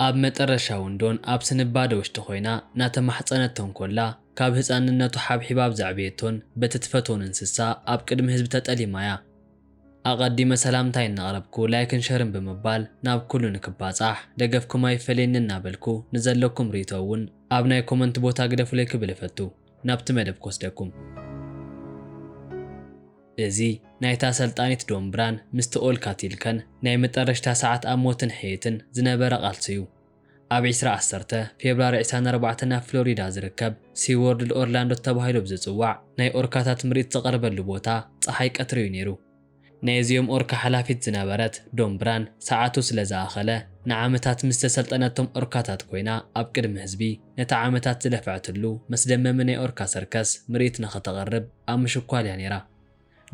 ኣብ መጠረሻ እውን ዶን ኣብ ስንባደ ውሽጢ ኮይና እናተማሕጸነቶ እንኮላ፣ ካብ ህጻንነቱ ሓብሒባ ኣብ ዘዕበየቶን በቲ ትፈትዎን እንስሳ ኣብ ቅድሚ ህዝቢ ተጠሊማ እያ። ኣቐዲመ ሰላምታይ እናቕረብኩ ላይክን ሸርን ብምባል ናብ ኩሉ ንክባጻሕ ደገፍኩም ኣይፈለየኒ እናበልኩ ንዘለኩም ርእይቶ እውን ኣብ ናይ ኮመንት ቦታ ግደፉለይ ክብል እፈቱ። ናብቲ መደብ ክወስደኩም። እዚ ናይታ ሰልጣኒት ዶምብራን ምስቲ ኦልካ ቲልከን ናይ መጠረሽታ ሰዓት ኣብ ሞትን ሕየትን ዝነበረ ቃልሲ እዩ። ኣብ ዕስራ ዓሰርተ ፌብራሪ ዕስራን ኣርባዕተን ኣብ ፍሎሪዳ ዝርከብ ሲወርልድ ኦርላንዶ ተባሂሉ ብዝጽዋዕ ናይ ኦርካታት ምርኢት ዝቐርበሉ ቦታ ጸሓይ ቀትሪ እዩ ነይሩ። ናይዚኦም ኦርካ ሓላፊት ዝነበረት ዶምብራን ሰዓቱ ስለ ዝኣኸለ ንዓመታት ምስ ዘሰልጠነቶም ኦርካታት ኮይና ኣብ ቅድሚ ህዝቢ ነቲ ዓመታት ዝለፍዐትሉ መስደመሚ ናይ ኦርካ ሰርከስ ምርኢት ንኸተቕርብ ኣብ ምሽኳል እያ ነይራ።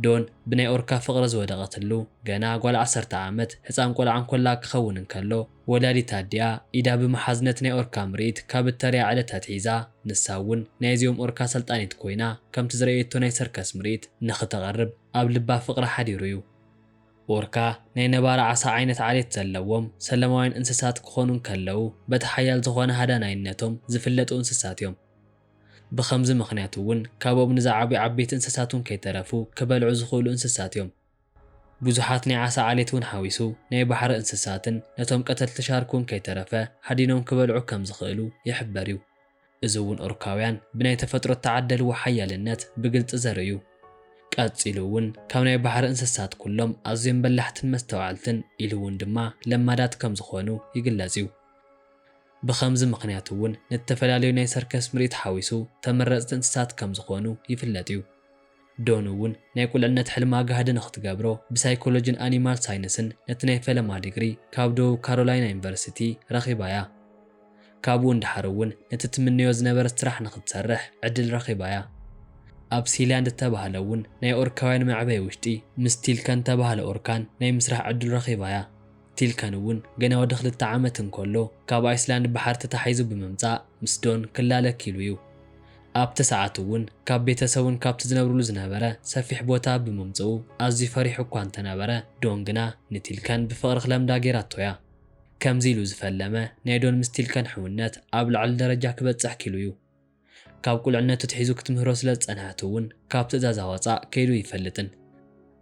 ዶን ብናይ ኦርካ ፍቕሪ ዝወደቐትሉ ገና ጓል ዓሰርተ ዓመት ህፃን ቆልዓ እንኮላ ክኸውን እንከሎ፣ ወላዲት ኣዲኣ ኢዳ ብምሓዝ ነቲ ናይ ኦርካ ምርኢት ካብ እተርእያ ዕለት ኣትሒዛ ንሳ እውን ናይዚኦም ኦርካ ሰልጣኒት ኮይና ከምቲ ዝረኣየቶ ናይ ሰርከስ ምርኢት ንኽተቐርብ ኣብ ልባ ፍቕሪ ሓዲሩ እዩ። ኦርካ ናይ ነባሪ ዓሳ ዓይነት ዓሌት ዘለዎም ሰለማውያን እንስሳት ክኾኑ እንከለዉ በቲ ሓያል ዝኾነ ሃዳናይነቶም ዝፍለጡ እንስሳት እዮም። ብኸምዚ ምኽንያት እውን ካብኦም ንዝዓብዩ ዓበይቲ እንስሳት እውን ከይተረፉ ክበልዑ ዝኽእሉ እንስሳት እዮም። ብዙሓት ናይ ዓሳ ዓሌት እውን ሓዊሱ ናይ ባሕሪ እንስሳትን ነቶም ቀተልቲ ሻርክ እውን ከይተረፈ ሃዲኖም ክበልዑ ከም ዝኽእሉ ይሕበር እዩ። እዚ እውን ኦርካውያን ብናይ ተፈጥሮ እተዓደልዎ ሓያልነት ብግልጺ ዘርኢ እዩ። ቀጺሉ እውን ካብ ናይ ባሕሪ እንስሳት ኩሎም ኣዝዮም በላሕትን መስተውዓልትን ኢሉ እውን ድማ ለማዳት ከም ዝኾኑ ይግለጽ እዩ። ብኸምዚ ምኽንያት እውን ንተፈላለዩ ናይ ሰርከስ ምርኢት ሓዊሱ ተመረጽቲ እንስሳት ከም ዝኾኑ ይፍለጥ እዩ። ዶን እውን ናይ ቁልዕነት ሕልማ ጋህዲ ንኽትገብሮ ብሳይኮሎጂን ኣኒማል ሳይንስን ነቲ ናይ ፈለማ ዲግሪ ካብ ደቡብ ካሮላይና ዩኒቨርሲቲ ረኺባ እያ። ካብኡ ንድሓር እውን ነቲ ትምነዮ ዝነበረት ስራሕ ንኽትሰርሕ ዕድል ረኺባ እያ። ኣብ ሲላንድ እተባህለ እውን ናይ ኦርካውያን መዕበዪ ውሽጢ ምስ ቲልከን ተባህለ ኦርካን ናይ ምስራሕ ዕድል ረኺባ እያ። ቲልከን እውን ገና ወዲ ክልተ ዓመት እንከሎ ካብ ኣይስላንድ ባሕሪ ተታሒዙ ብምምጻእ ምስ ዶን ክላለ ኪሉ እዩ። ኣብቲ ሰዓት እውን ካብ ቤተሰቡን ካብቲ ዝነብርሉ ዝነበረ ሰፊሕ ቦታ ብምምጽኡ ኣዝዩ ፈሪሑ እኳ እንተነበረ፣ ዶን ግና ንቲልከን ብፍቕሪ ክለምዳ ገይራቶ እያ። ከምዚ ኢሉ ዝፈለመ ናይ ዶን ምስ ቲልከን ሕውነት ኣብ ልዕሊ ደረጃ ክበጽሕ ኪሉ እዩ። ካብ ቁልዕነቱ ትሒዙ ክትምህሮ ስለ ዝጸንሐት እውን ካብ ትእዛዛ ወጻእ ከይዱ ይፈልጥን።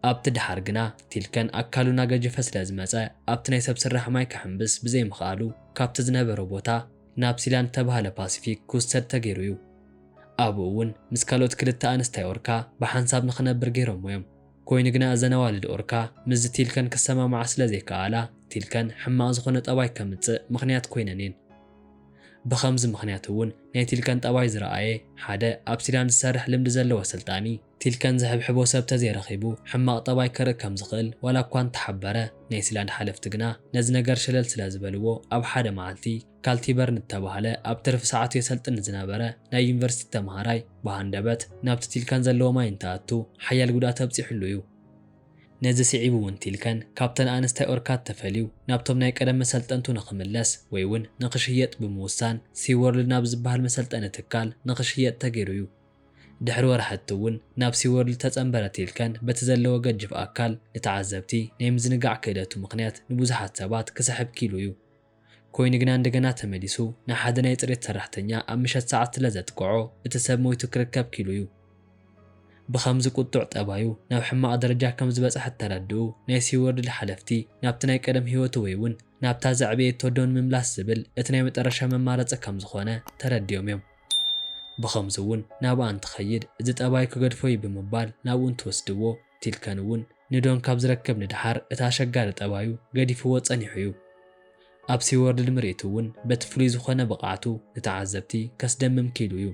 ኣብቲ ደሓር ግና ቲልከን ኣካሉ እናገጀፈ ስለ ዝመጸ ኣብቲ ናይ ሰብ ስራሕ ማይ ክሕምብስ ብዘይምኽኣሉ ካብቲ ዝነበሮ ቦታ ናብ ሲላንድ ተባህለ ፓሲፊክ ክውሰድ ተገይሩ እዩ። ኣብኡ እውን ምስ ካልኦት ክልተ ኣንስታይ ኦርካ ብሓንሳብ ንኽነብር ገይሮሞ እዮም። ኮይኑ ግና እዘን ኣዋልድ ኦርካ ምስዚ ቲልከን ክሰማማዓ ስለ ዘይከኣላ ቲልከን ሕማቕ ዝኾነ ጠባይ ከምጽእ ምኽንያት ኮይነን እየን። ብኸምዚ ምኽንያት እውን ናይ ቲልከን ጠባይ ዝረኣየ ሓደ ኣብ ሲላንድ ዝሰርሕ ልምዲ ዘለዎ ሰልጣኒ ቲልከን ዝሕብሕቦ ሰብ ተዘይረኺቡ ሕማቕ ጠባይ ከርኢ ከም ዝኽእል ዋላ እኳ እንተሓበረ፣ ናይ ሲላንድ ሓለፍቲ ግና ነዚ ነገር ሸለል ስለ ዝበልዎ ኣብ ሓደ መዓልቲ ካልቲበርን እተባህለ ኣብ ትርፊ ሰዓቱ የሰልጥን ዝነበረ ናይ ዩኒቨርሲቲ ተምሃራይ ብሃንደበት ናብቲ ቲልከን ዘለዎ ማይ እንትኣቱ ሓያል ጉድኣት ኣብፂሑሉ እዩ። ነዚ ስዒቡ እውን ቲልከን ካብተን ኣንስታይ ኦርካት ተፈልዩ ናብቶም ናይ ቀደም መሰልጠንቱ ንኽምለስ ወይ እውን ንኽሽየጥ ብምውሳን ሲወርልድ ናብ ዝበሃል መሰልጠኒ ትካል ንኽሽየጥ ተገይሩ እዩ። ድሕሪ ወርሓት እውን ናብ ሲወርልድ ተጸንበረ ቲልከን በቲ ዘለዎ ገጅፍ ኣካል ንተዓዘብቲ ናይ ምዝንጋዕ ክእለቱ ምኽንያት ንብዙሓት ሰባት ክስሕብ ኪሉ እዩ። ኮይኑ ግና እንደገና ተመሊሱ ንሓደ ናይ ጽሬት ሰራሕተኛ ኣብ ምሸት ሰዓት ስለ ዘጥቅዖ እቲ ሰብ ሞይቱ ክርከብ ኪሉ እዩ። ብኸምዚ ቁጡዕ ጠባዩ ናብ ሕማቕ ደረጃ ከም ዝበጽሐ እተረድኡ ናይ ሲወርልድ ሓለፍቲ ናብቲ ናይ ቀደም ህይወቱ ወይ እውን ናብታ ዘዕበየቶ ዶን ምምላስ ዝብል እቲ ናይ መጠረሻ መማረጺ ከም ዝኾነ ተረዲኦም እዮም። ብኸምዚ እውን ናብኣ እንትኸይድ እዚ ጠባይ ክገድፎ እዩ ብምባል ናብኡ እንትወስድዎ ቲልከን እውን ንዶን ካብ ዝረክብ ንድሓር እቲ ኣሸጋሪ ጠባዩ ገዲፍዎ ጸኒሑ እዩ። ኣብ ሲወርልድ ምርኢት እውን በቲ ፍሉይ ዝኾነ ብቕዓቱ ንተዓዘብቲ ከስደምም ኪሉ እዩ።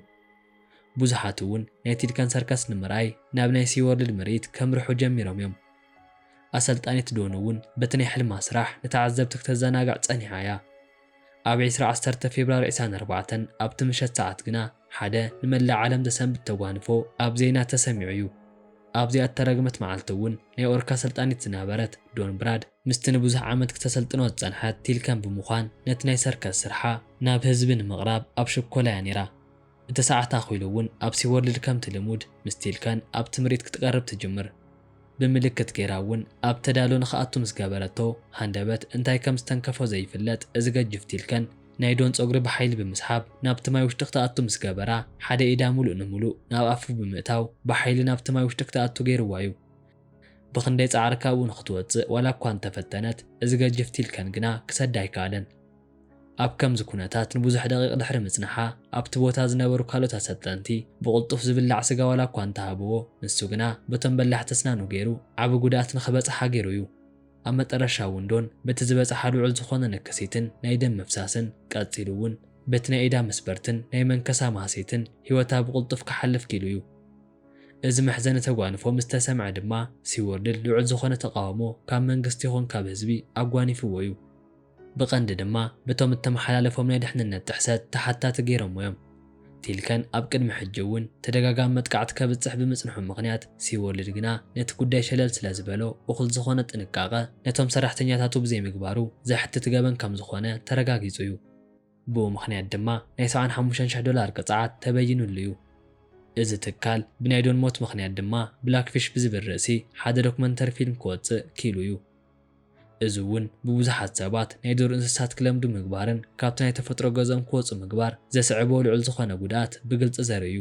ብዙሓት እውን ናይ ቲልከን ሰርከስ ንምርኣይ ናብ ናይ ሲወርልድ ምርኢት ከምርሑ ጀሚሮም እዮም። ኣሰልጣኒት ዶን እውን በቲ ናይ ሕልማ ስራሕ ንተዓዘብቲ ክተዘናግዕ ጸኒሓ እያ። ኣብ ዕስራ ዓሰርተ ፌብራሪ ዕስራን ኣርባዕተን ኣብቲ ምሸት ሰዓት ግና ሓደ ንመላእ ዓለም ዘሰንብድ ተጓንፎ ኣብ ዜና ተሰሚዑ እዩ። ኣብዚኣ እተረግመት መዓልቲ እውን ናይ ኦርካ ሰልጣኒት ዝነበረት ዶን ብራድ ምስቲ ንብዙሕ ዓመት ክተሰልጥኖ ዝጸንሐት ቲልከን ብምዃን ነቲ ናይ ሰርከስ ስርሓ ናብ ህዝቢ ንምቕራብ ኣብ ሽኮላ እያ ነይራ። እቲ ሰዓት ኣኺሉ እውን ኣብ ሲወርልድ ከምቲ ልሙድ ምስ ቲልከን ኣብቲ ምርኢት ክትቀርብ ትጅምር። ብምልክት ገይራ እውን ኣብ ተዳሎ ንኽኣቱ ምስ ገበረቶ፣ ሃንደበት እንታይ ከም ዝተንከፎ ዘይፍለጥ እዚ ገጅፍ ቲልከን ናይ ዶን ጸጉሪ ብሓይሊ ብምስሓብ ናብቲ ማይ ውሽጢ ክትኣቱ ምስ ገበራ፣ ሓደ ኢዳ ሙሉእ ንሙሉእ ናብ ኣፉ ብምእታው ብሓይሊ ናብቲ ማይ ውሽጢ ክትኣቱ ገይርዋ እዩ። ብኽንደይ ጻዕሪ ካብኡ ንኽትወጽእ ዋላ እኳ እንተፈተነት፣ እዚ ገጅፍ ቲልከን ግና ክሰዳ ኣይከኣለን። ኣብ ከምዚ ኩነታት ንብዙሕ ደቂቕ ድሕሪ ምጽንሓ፣ ኣብቲ ቦታ ዝነበሩ ካልኦት ኣሰልጠንቲ ብቕልጡፍ ዝብላዕ ስጋ ዋላ እኳ እንተሃብዎ፣ ንሱ ግና በቶም በላሕቲ ኣስናኑ ገይሩ ዓቢ ጉድኣት ንኽበጽሓ ገይሩ እዩ። ኣብ መጠረሻ እውን ዶን በቲ ዝበጽሓ ልዑል ዝኾነ ንክሲትን ናይ ደም ምፍሳስን፣ ቀጺሉ እውን በቲ ናይ ኢዳ መስበርትን ናይ መንከሳ ማህሰይትን ህይወታ ብቕልጡፍ ክሓልፍ ኪሉ እዩ። እዚ መሕዘኒ ተጓንፎ ምስ ተሰምዐ ድማ፣ ሲወርልድ ልዑል ዝኾነ ተቓውሞ ካብ መንግስቲ ይኹን ካብ ህዝቢ ኣጓኒፍዎ እዩ። ብቐንዲ ድማ በቶም እተመሓላለፎም ናይ ድሕንነት ጥሕሰት ተሓታቲ ገይሮምዎ እዮም። ቲልከን ኣብ ቅድሚ ሕጂ እውን ተደጋጋሚ መጥቃዕቲ ከብጽሕ ብምጽንሑ ምኽንያት፣ ሲወርልድ ግና ነቲ ጉዳይ ሸለል ስለ ዝበሎ፣ እኹል ዝኾነ ጥንቃቐ ነቶም ሰራሕተኛታቱ ብዘይምግባሩ ዘሕትት ገበን ከም ዝኾነ ተረጋጊጹ እዩ። ብኡ ምኽንያት ድማ ናይ ሰብዓን ሓሙሽተን ሽሕ ዶላር ቅጽዓት ተበይኑሉ እዩ። እዚ ትካል ብናይ ዶን ሞት ምኽንያት ድማ ብላክፊሽ ብዝብል ርእሲ ሓደ ዶክመንተሪ ፊልም ክወጽእ ኪሉ እዩ። እዚ እውን ብብዙሓት ሰባት ናይ ዱር እንስሳት ክለምዱ ምግባርን ካብቲ ናይ ተፈጥሮ ገዝኦም ክወጹ ምግባር ዘስዕቦ ልዑል ዝኾነ ጉድኣት ብግልጺ ዘርኢ እዩ።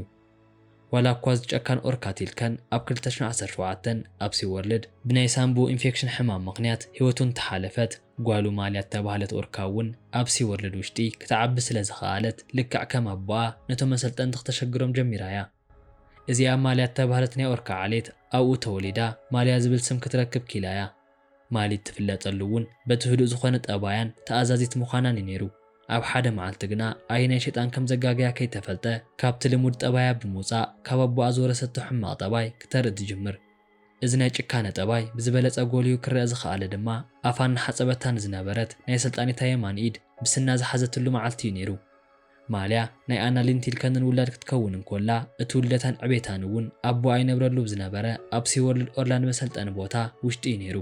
ዋላ እኳ እዚ ጨካን ኦርካ ቲልከን ኣብ ክልተ ሽሕን ዓሰርተ ሸውዓተን ኣብ ሲወርልድ ብናይ ሳምቡ ኢንፌክሽን ሕማም ምኽንያት ህይወቱ እንተሓለፈት፣ ጓሉ ማልያ እተባህለት ኦርካ እውን ኣብ ሲወርልድ ውሽጢ ክትዓቢ ስለ ዝኸኣለት፣ ልክዕ ከም ኣቦኣ ነቶም መሰልጠንቲ ክተሸግሮም ጀሚራ እያ። እዚኣ ማልያ እተባህለት ናይ ኦርካ ዓሌት ኣብኡ ተወሊዳ ማልያ ዝብል ስም ክትረክብ ኪላ እያ። ማሊ እትፍለጠሉ እውን በቲ ህዱእ ዝኾነ ጠባያን ተኣዛዚት ምዃናን እዩ ነይሩ። ኣብ ሓደ መዓልቲ ግና ኣየናይ ሸይጣን ከም ዘጋገያ ከይተፈልጠ፣ ካብቲ ልሙድ ጠባያ ብምውጻእ ካብ ኣቦኣ ዝወረሰቶ ሕማቕ ጠባይ ክተርኢ ትጅምር። እዚ ናይ ጭካነ ጠባይ ብዝበለጸ ጎሊሁ ክረኣ ዝኸኣለ ድማ ኣፋ እናሓጸበታ ንዝነበረት ናይ ኣሰልጣኒታ የማን ኢድ ብስና ዝሓዘትሉ መዓልቲ እዩ ነይሩ። ማልያ ናይ ኣናሊን ቲልከንን ውላድ ክትከውን እንኮላ፣ እቲ ውልደታን ዕቤታን እውን ኣቦኣ ይነብረሉ ብዝነበረ ኣብ ሲወርልድ ኦርላንድ መሰልጠኒ ቦታ ውሽጢ እዩ ነይሩ።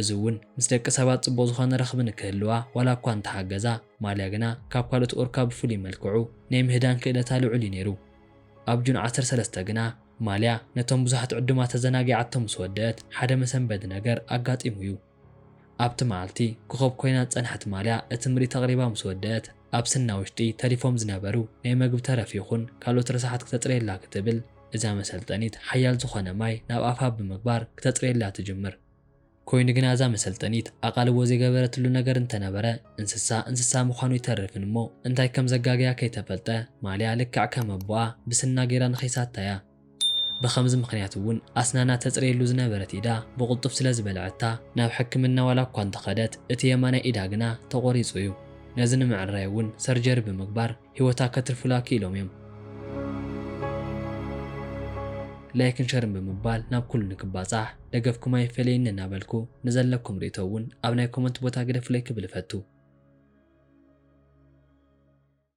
እዚ እውን ምስ ደቂ ሰባት ጽቡቕ ዝኾነ ረኽቢ ንክህልዋ ዋላ እኳ እንተሓገዛ፣ ማልያ ግና ካብ ካልኦት ኦርካ ብፍሉይ መልክዑ ናይ ምህዳን ክእለታ ልዑል እዩ ነይሩ። ኣብ ጁን ዓሰርተ ሰለስተ ግና ማልያ ነቶም ብዙሓት ዕዱማት ተዘናጊዓቶም ምስ ወደአት፣ ሓደ መሰንበዲ ነገር ኣጋጢሙ እዩ። ኣብቲ መዓልቲ ኮኸብ ኮይና ዝጸንሐት ማልያ እቲ ምርኢት ኣቕሪባ ምስ ወደአት፣ ኣብ ስና ውሽጢ ተሪፎም ዝነበሩ ናይ መግቢ ተረፍ ይኹን ካልኦት ረሳሓት ክተጽርየላ ክትብል፣ እዛ መሰልጠኒት ሓያል ዝኾነ ማይ ናብ ኣፋ ብምግባር ክተጽርየላ ትጅምር። ኮይኑ ግና እዛ መሰልጠኒት ኣቓልቦ ዘይገበረትሉ ነገር እንተነበረ፣ እንስሳ እንስሳ ምዃኑ ይተርፍን እሞ፣ እንታይ ከም ዘጋገያ ከይተፈልጠ፣ ማልያ ልክዕ ከም ኣቦኣ ብስና ገይራ ንኺሳታ እያ። ብኸምዚ ምኽንያት እውን ኣስናና ተጽርየሉ ዝነበረት ኢዳ ብቕልጡፍ ስለ ዝበልዐታ፣ ናብ ሕክምና ዋላ እኳ እንተኸደት፣ እቲ የማናይ ኢዳ ግና ተቖሪጹ እዩ። ነዚ ንምዕራይ እውን ሰርጀሪ ብምግባር ህይወታ ከትርፉላ ክኢሎም እዮም። ላይክን ሸርን ብምባል ናብ ኩሉ ንክባጻሕ ደገፍኩም ኣይፈለየኒ እናበልኩ፣ ንዘለኩም ርእይቶ እውን ኣብ ናይ ኮመንት ቦታ ግደፉለይ ክብል እፈቱ።